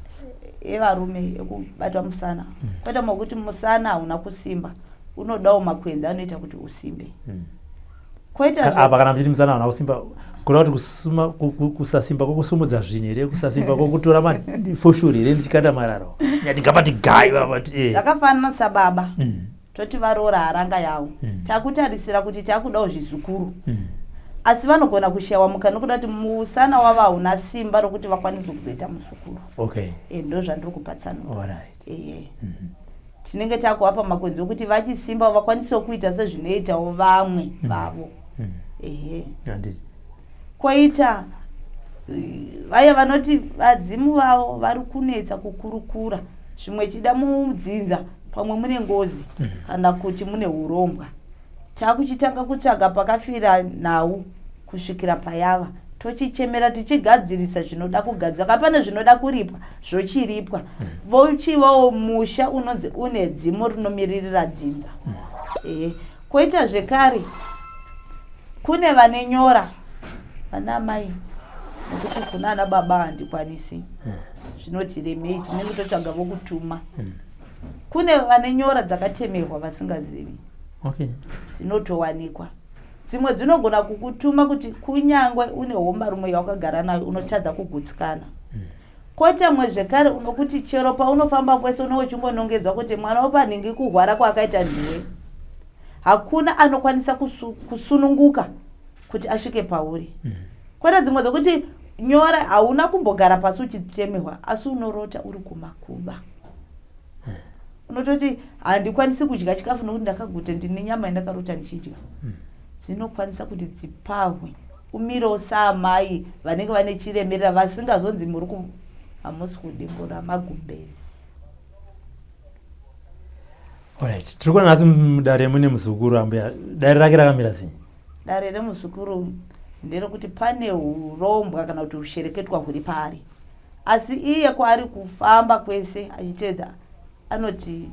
evarume ekubatwa musana. Kwete mokuti musana hauna kusimba, unodawo makwenzi anoita kuti usimbe. Koita apa kana muchiti musana hauna kusimba, kureva kuti kusasimba kwokusumudza zvinhu here, kusasimba kwokutora mafoshoro here ndichikanda mararo ndingapati gai vavati. Zvakafanana sababa. Toti varoora haranga yavo. Takutarisira kuti takudawo zvizukuru. Asi vanogona kushayiwa mukana nokuda kuti musana wavo hauna simba rokuti vakwanise kuzoita muzukuru. Ndo zvandiri kupatsanura. Alright. Tinenge takuvapa makwenzi okuti vachisimba vakwanisewo kuita sezvinoitawo vamwe vavo. Ehe. Koita vaya vanoti vadzimu vavo vari kunetsa kukurukura, zvimwe chida mudzinza pamwe mune ngozi kana kuti mune urombwa. Takuchitanga kutsvaga pakafira nhau kusvikira payava, tochichemera tichigadzirisa zvinoda kugadzirwa. Kana pane zvinoda kuripwa zvochiripwa. Vochivawo musha unonzi une dzimu rinomiririra dzinza. Koita zvekare kune vane nyora vana amai, nokuti kuna ana baba handikwanisi, zvinoti remei, tinenge totsvaga vokutuma. Kune vane nyora dzakatemerwa vasingazivi. Dzinotowanikwa. Dzimwe dzinogona kukutuma kuti kunyangwe une hombarume yawakagara nayo unotadza kugutsikana. Koita mwe zvekare unokuti chero paunofamba kwese unenge uchingonongedzwa kuti mwana wepanhingi kurwara kwaakaita ndiwe. Hakuna anokwanisa kusununguka kuti asvike pauri. Kwete dzimwe dzokuti nyora hauna kumbogara pasi uchitemerwa, asi unorota uri kumakuva. Unototi handikwanisi kudya chikafu nokuti ndakaguta, ndine nyama yandakarota ndichidya. Dzinokwanisa kuti dzipahwe umirewo saamai vanenge vane chiremerera vasingazonzi muri hamusi kudimbura magumbezi. Alright, tiri kuona nhasi mudare mune muzukuru ambuya. Dare rake rakamira sei? Dare remuzukuru nderekuti pane urombwa kana kuti ushereketwa huri paari, asi iye kwaari kufamba kwese achiteedza anoti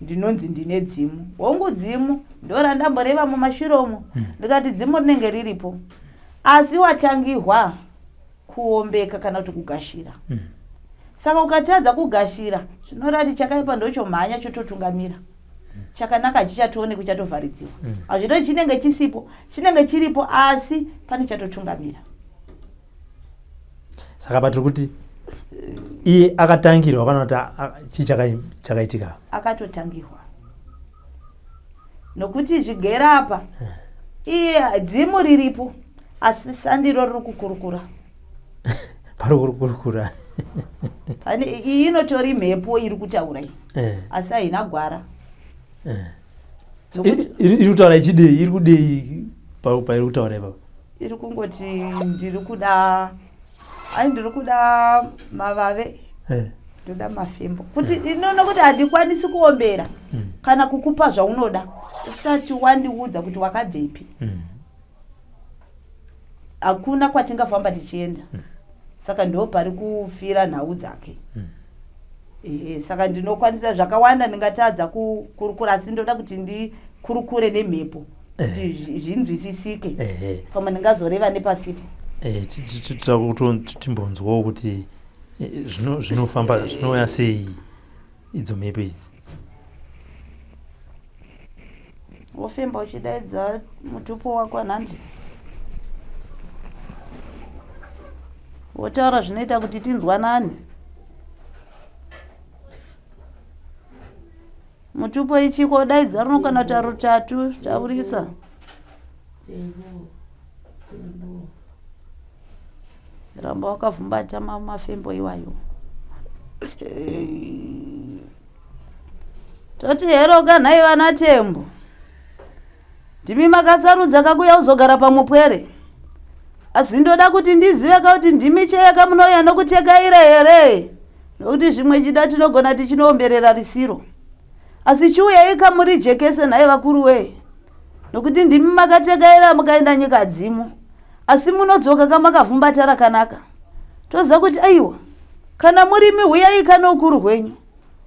ndinonzi ndine dzimu. Hongu dzimu ndorandamboreva mumashure umo, ndikati dzimu rinenge riripo, asi watangihwa kuombeka kana kuti kugashira. Saka ukatadza kugashira zvinoreva kuti chakaipa ndochomhanya chototungamira, chakanaka hachichatoonekwi, chatovharidziwa. Hazvino chinenge chisipo, chinenge chiripo asi pane chatotungamira. Saka patiri kuti iye akatangirwa kana kuti chii chakaitika? Akatotangirwa nokuti zvigera apa iye dzimu riripo asi sandiro riri kukurukura. Pari kukurukura. Pane iyi inotori mhepo iri kutaura iyi. Asi haina gwara. Iri kutaura ichidei? Iri kudei pairi kutaura ipapo? Iri kungoti ndiri kuda, ai ndiri kuda mavave. Ndoda mafembo. Kuti inoona kuti handikwanisi kuombera kana kukupa zvaunoda usati wandiudza kuti wakabvepi. Hakuna kwatingafamba tichienda. Saka ndo pari kufira nhau dzake. Saka ndinokwanisa zvakawanda ndingatadza kukurukura, asi ndoda kuti ndikurukure nemhepo kuti zvinzwisisike. Pamwe ndingazoreva nepasipo. Tinoda timbonzwawo kuti zvinofamba zvinouya sei idzo mhepo idzi. Wofemba uchidaidza mutupo wako anhandi. Wotaura zvinoita kuti tinzwanane. Mutupo ichiko daidza runo kana tarutatu taurisa. Ramba wakavhumbata mafembo iwayo. Toti heroka nhai vana Tembo. Ndimi makasarudza kakuya kuzogara pamupwere. Asi ndoda kuti ndizive ka kuti ndimi cheyaka munouya nokutekaira here? Nokuti zvimwe chida tinogona tichinoomberera risiro. Asi chiuyai kamurijekese nhai vakuru wee. Nokuti ndimi makatekaira mukaenda nyika dzimu. Asi munodzoka kamakavhumbata rakanaka. Toziva kuti aiwa kana murimi huyai kane ukuru hwenyu.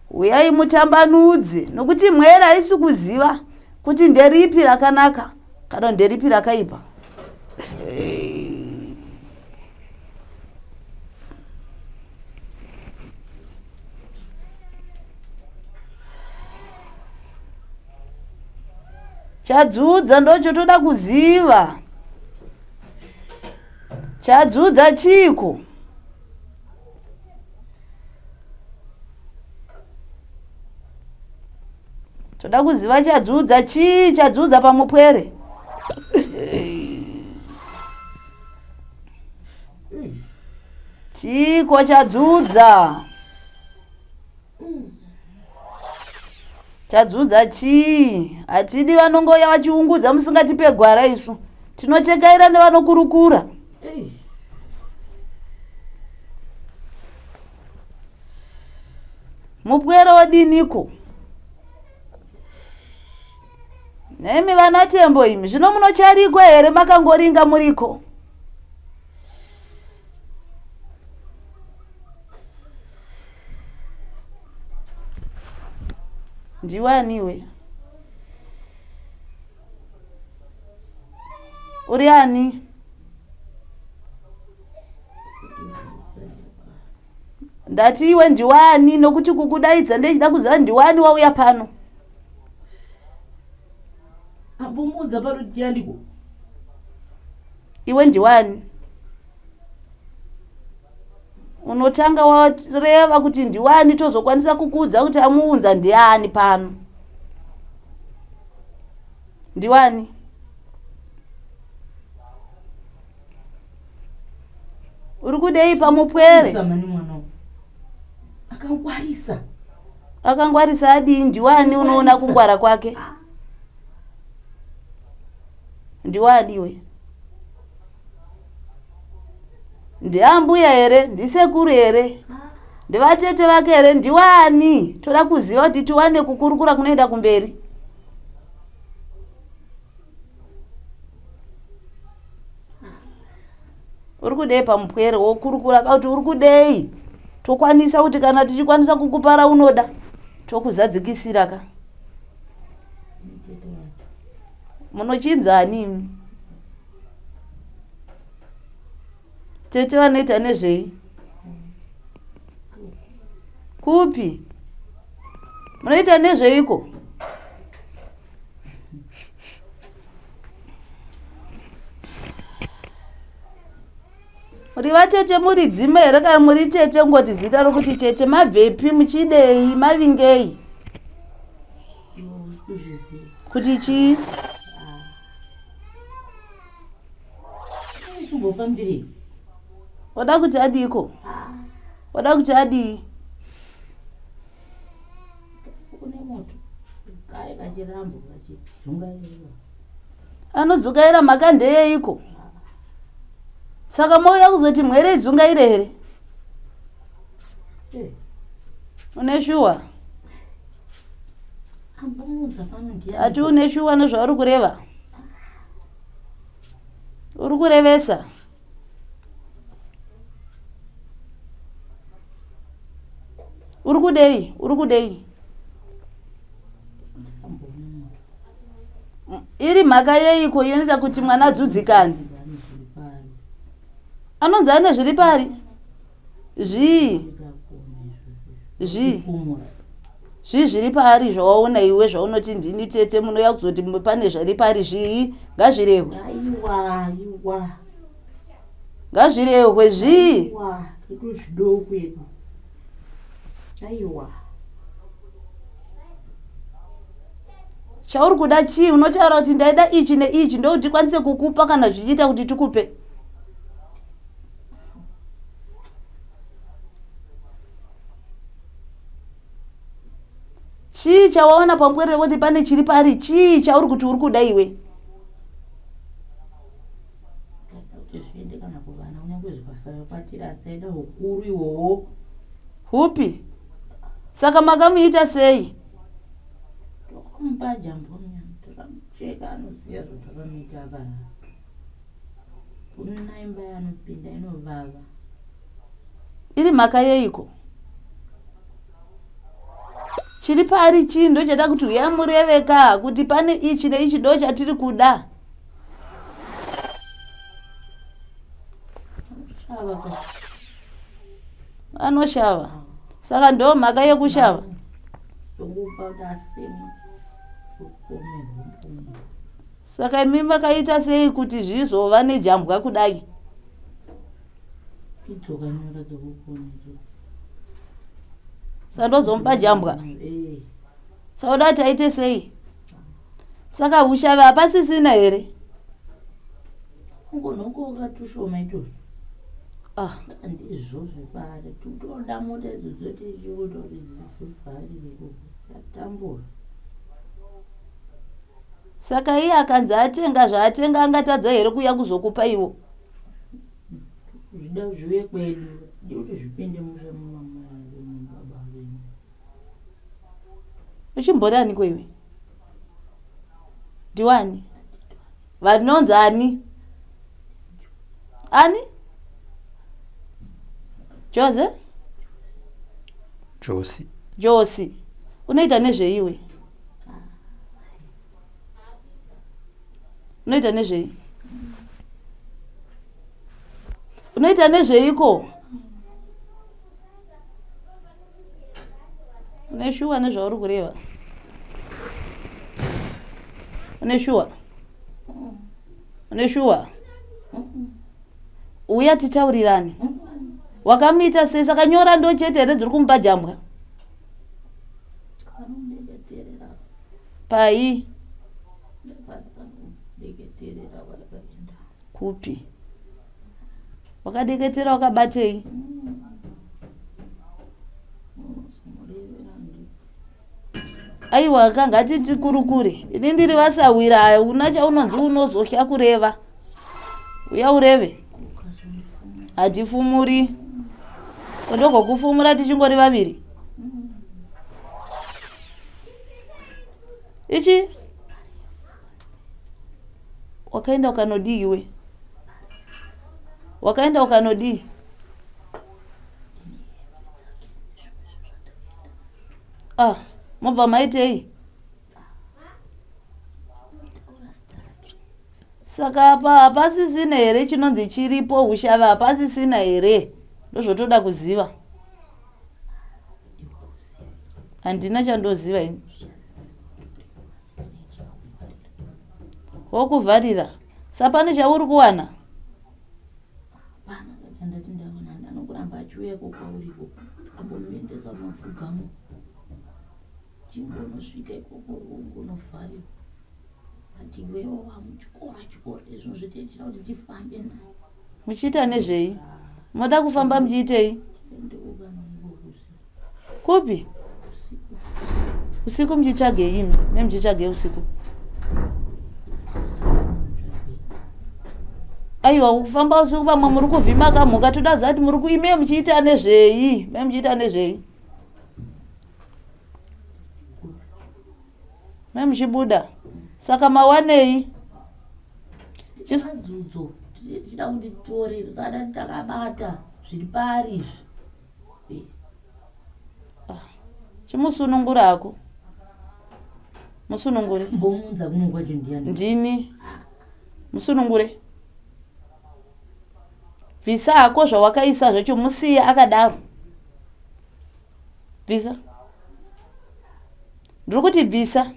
Huyai mutambanudze nokuti mwera haisi kuziva kuti nderipi rakanaka kana nderipi rakaipa. Chadzudza ndochotoda kuziva. Chadzudza chiiko? Toda kuziva chadzudza chii chadzudza pamupwere. Chiiko chadzudza? Chadzudza chii? Hatidi vanongouya vachiungudza musingatipe gwara isu. Tinotekaira nevanokurukura. Mupwere odiniko? Nemi vana Tembo imi, zvino munocharikwa here makangoringa muriko? Ndiwe ani iwe? Uri ani? Ndati iwe ndiwani nokuti kukudaidza ndechida kuziva ndiwani wauya pano. Ambomudza pano tiyandiko. Iwe ndiwani? Unotanga wareva kuti ndiwani tozokwanisa kukuudza kuti amuunza ndiani pano. Ndiwani? Uri kudei pamupwere? Akangwarisa. Akangwarisa adii? Ndiwani unoona kungwara kwake? Ndiwani iwe? Ndiambuya here? Ndisekuru here? Ndivatete vake here? Ndiwani? Toda kuziva kuti tiwane kukurukura kunoenda kumberi. Uri kudei pamupwere wokurukura kuti uri kudei? Tokwanisa kuti kana tichikwanisa kukupara unoda tokuzadzikisira ka. Munochinza ani imi? Tete vanoita nezvei? Kupi? Munoita nezveiko? Muri vatete muri dzimba here kana muri tete ngoti zita rokuti tete mabvepi muchidei mavingei? Kuti chii? Wada kuti adiiko? Wada kuti adii? Anodzungaira mhaka ndeyeiko? Saka mouya kuzoti mhwere idzungaire here? Eh. Une shuwa? Ati une shuwa nezvauri kureva? Uri kurevesa? Uri kudei? Uri kudei? Iri mhaka yeiko inoita kuti mwana adzudzikane? Anonzi ane zviri pari? Zvii? Zvii? Zvii zviri paari zvawaona iwe zvaunoti ndini tete munouya kuzoti pane zviri pari zvii? Ngazvirehwe. Aiwa, aiwa. Ngazvirehwe zvii? Totozvidawo kwedu. Aiwa. Chauri kuda chii? Unotaura kuti ndaida ichi neichi ndokuti tikwanise kukupa kana zvichiita kuti tikupe. Chii chawaona pambwerere kuti pane chiri pari? Chii chauri kuti uri kuda iwe? Kuti zviende kana kuvana kunyange zvikasavakwatira asi taida ukuru ihwohwo. Hupi? Saka makamuita sei? Tokamupa jambwa munyama takamucheka anoziva zvatakamuita akarara. Kuna imba yaanopinda inovava. Iri mhaka yeiko? Chiri paari chii ndochada kuti uya mureve ka kuti pane ichi neichi ndo chatiri kuda. Anoshava. Saka ndo mhaka yekushava. Saka imi makaita sei kuti zvizova nejambwa kudai? Idzoka nyora dzokupona idzo. Saka ndozomupa jambwa. Eh. Saka uda kuti aite sei? Saka ushavi hapasisina here? Ungonongoka tushoma itozvo. Ah. Ndizvo zvepari. Tutoda mota idzo dzoti chiuta kuti dzivharire ikoko. Tatambura. Saka iye akanzi atenga zvaatenga angatadza here kuuya kuzokupa iwo? Zvida zviuye kwedu ndikuti zvipinde musha mumamai baba venyu. Uchimbori aniko iwe? Ndiwani? Vanonzi ani? Ani? Jose? Josi. Josi. Unoita nezveiwe? Unoita nezvei? Unoita nezveiko? Une shuwa nezvauri kureva? Une shuwa? Une shuwa? Uya titaurirane. Wakamuita sei? Saka nyora ndo chete here dziri kumupa jambwa? Pai? Kupi? Wakadeketera wakabatei? Aiwa ka ngatiti kurukure. Ini ndiri vasahwira hauna chaunonzi unozohya kureva. Uya ureve. Hatifumuri. Ndogokufumura tichingori vaviri. Ichi wakaenda ukanodii iwe? Wakaenda ukanodii? Ah, mobva maitei? Saka apa hapasisina here chinonzi chiripo hushava hapasisina here? Ndozvotoda kuziva. Handina chandoziva ini. Wokuvharira. Sapane chauri kuwana? Hapana chandati ndawana anokuramba achiuya ikoko kwauri ikoko ambomuendesa kumapfugamo chingonosvika ikoko ungonovharirwa but iwewo wamuchikoro chikoro izvo zvitiitira kuti tifambe naye Muchiita nezvei? Moda kufamba muchiitei? Kupi? Usiku muchitsvagei imi? Me muchitsvagei usiku? Aiwa kufamba usiku pamwe muri kuvhima kamhuka toda zati muri kuime muchiita nezvei? Me muchiita nezvei? Me muchibuda. Saka mawanei? Madzudzo tichida kuti titore saka takabata zviri pari izvi. Ah, chimusunungura hako. Musunungure. Mbomuunza kuno kwacho ndiani? Ndini. Musunungure. Bvisa hako zvawakaisa zvacho musiye akadaro. Bvisa. Ndiri kuti bvisa.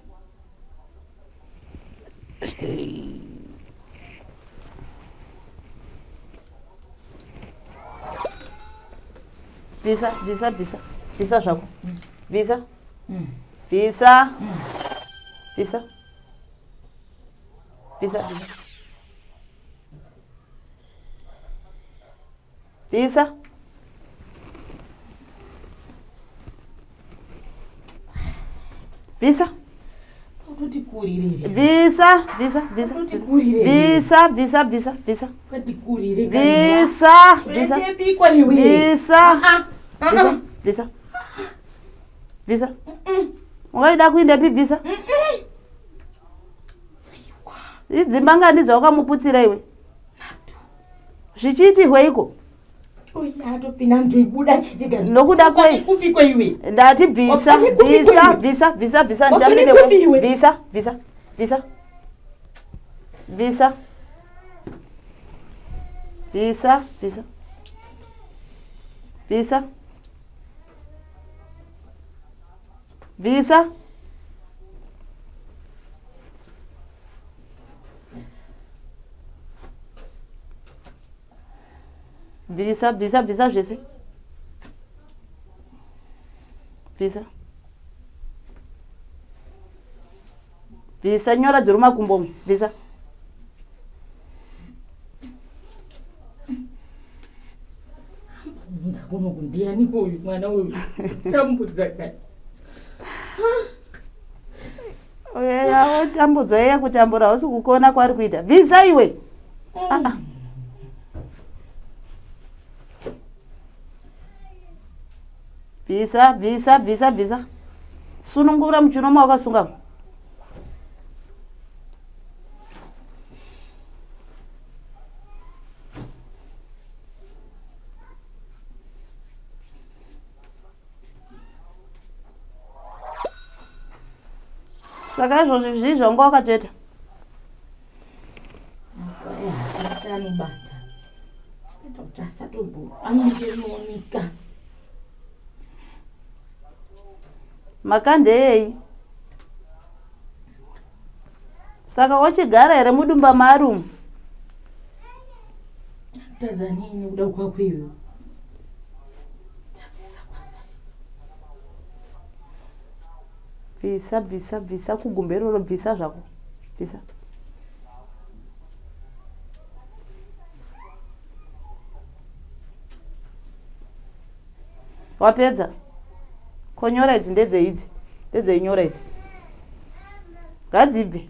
Bvisa, bvisa, bvisa. Bvisa zvako. Bvisa. Bvisa. Bvisa. Bvisa, bvisa. Bvisa. Bvisa. Bvisa, bvisa, bvisa. Bvisa, bvisa, bvisa, bvisa. Bvisa, bvisa. Bvisa. Bvisa, bvisa. Bvisa. Ungaida kuindepi bvisa? Idzimba ngani dzawakamuputsira iwe? Zvichiitirweiko? Nokuda kwei? Ndati bvisa, bvisa, bvisa, bvisa, bvisa, nditambe newe. Bvisa, bvisa, bvisa. Bvisa. Bvisa, bvisa. Bvisa. Bvisa. Bvisa, bvisa, bvisa zvese. Bvisa. Bvisa nyora dziri mumakumbo umu. Bvisa. Unza kuno kundiani uyu mwana uyu tambudza kai. Otambudzwa iye kutambura hausi kukona kwari kuita. Bvisa iwe. Ah, ah. Bvisa, bvisa, bvisa, bvisa. Sunungura muchiuno mawakasunga. Saka izvozvi zvii zvanga wakatsveta? Anobata. Kuita kuti asatombofambike rinooneka. Makande ei? Saka ochigara here mudumba maari umu? Tadza nini kuda kwako iwe? Bvisa, bvisa, bvisa kugumbe iroro, bvisa zvako. Bvisa. Wapedza? Ko nyora idzi ndedzeidzi? Ndedzei nyora idzi? Ngadzibve.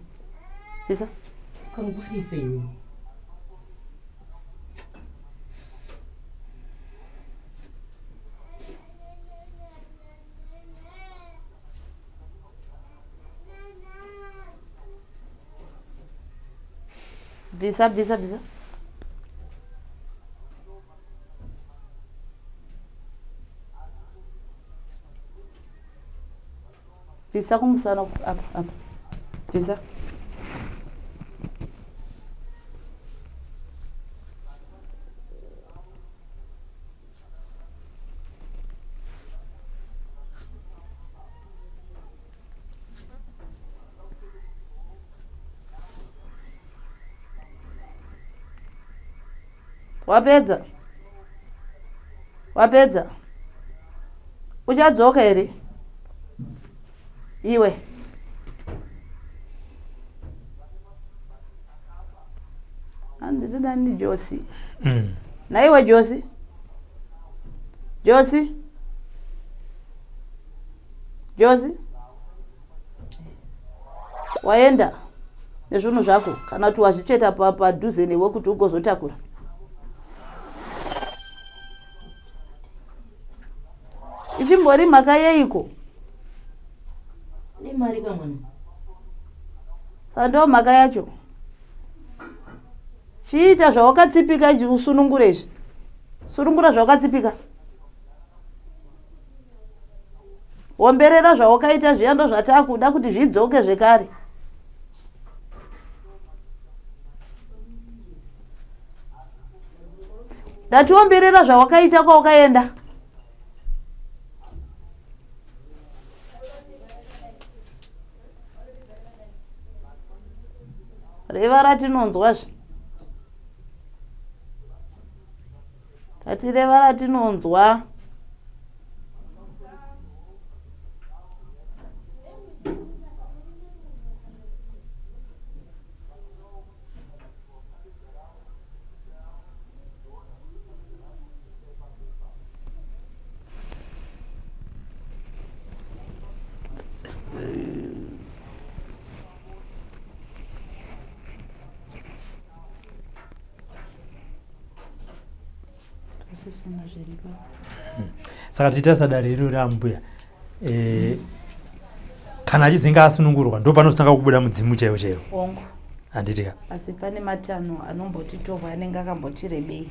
Bvisa. Kangwarisa iwe. Bvisa, bvisa, bvisa. Bvisa kumusana apa apa. Bvisa. Wapedza? Wapedza? Uchadzoka here? Iwe. Andidani Josi. Naiwe Josi. Josi. Josi. Waenda nezvinhu zvako kana kuti wazvicheta padhuze newe kuti ugozotakura. Ichimbori mhaka yeiko? Nemari kamwana. Saka ndo mhaka yacho. Chiita zvawakatsipika izvi usunungure izvi. Sunungura zvawakatsipika. Omberera zvawakaita zviya ndozvatakuda kuti zvidzoke zvekare. Ndatiomberera zvawakaita kwawakaenda. Reva ratinonzwa zve. Tati reva ratinonzwa. Hapasisina zviripo. Saka tichitarisa dare iro raambuya, kana achizenge asunungurwa, ndo panotanga kubuda mudzimu chaiwo chaiwo? Hongu. Handiti ka? Asi pane matanho anombotitorwa anenge akamboti rebei,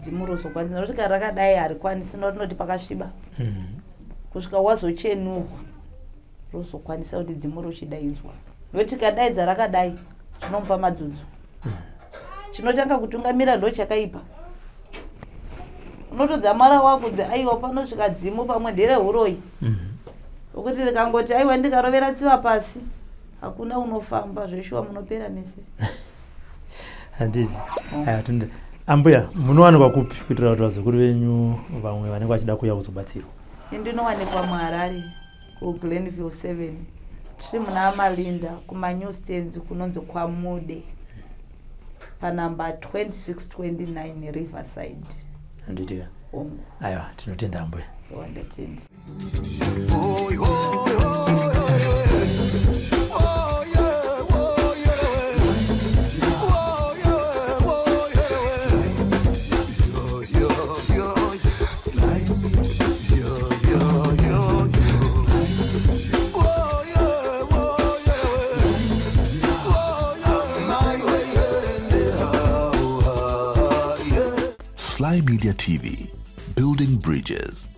dzimu rozokwanisa, nokuti kana rakadai harikwanisi, norinoti pakasviba, kusvika wazochenurwa rozokwanisa kuti dzimu rochidaidzwa, nokuti tikadaidza rakadai zvinomupa madzudzo. Chinotanga kutungamira ndo chakaipa. Unotodzamara wakunzi aiwa, panosvika dzimu pamwe ndereuroyi, nokuti rikangoti aiwa, ndikarovera tsiva pasi, hakuna unofamba zveshuwa, munopera mese. Handiti? Aya, tinoda. Ambuya, munowanikwa kupi kuitira kuti vazukuru venyu vamwe vanenge vachida kuuya kuzobatsirwa? Indinowanikwa muHarare, kuGlenville 7, tiri muna Amalinda, kumanew stands kunonzi kwaMude, panamba 2629 Riverside. Handiti ka? Hongu. Aiwa, tinotenda, ambuya. Wandatendi. Oh, oh, oh, oh, yeah, oh, yeah. Oh, yeah, oh, yeah. Yo, yo, yo. Yo, yo, yo, yo. Oh, yeah, oh, yeah. Oh, yeah. Oh, yeah. Sly Media TV, building bridges.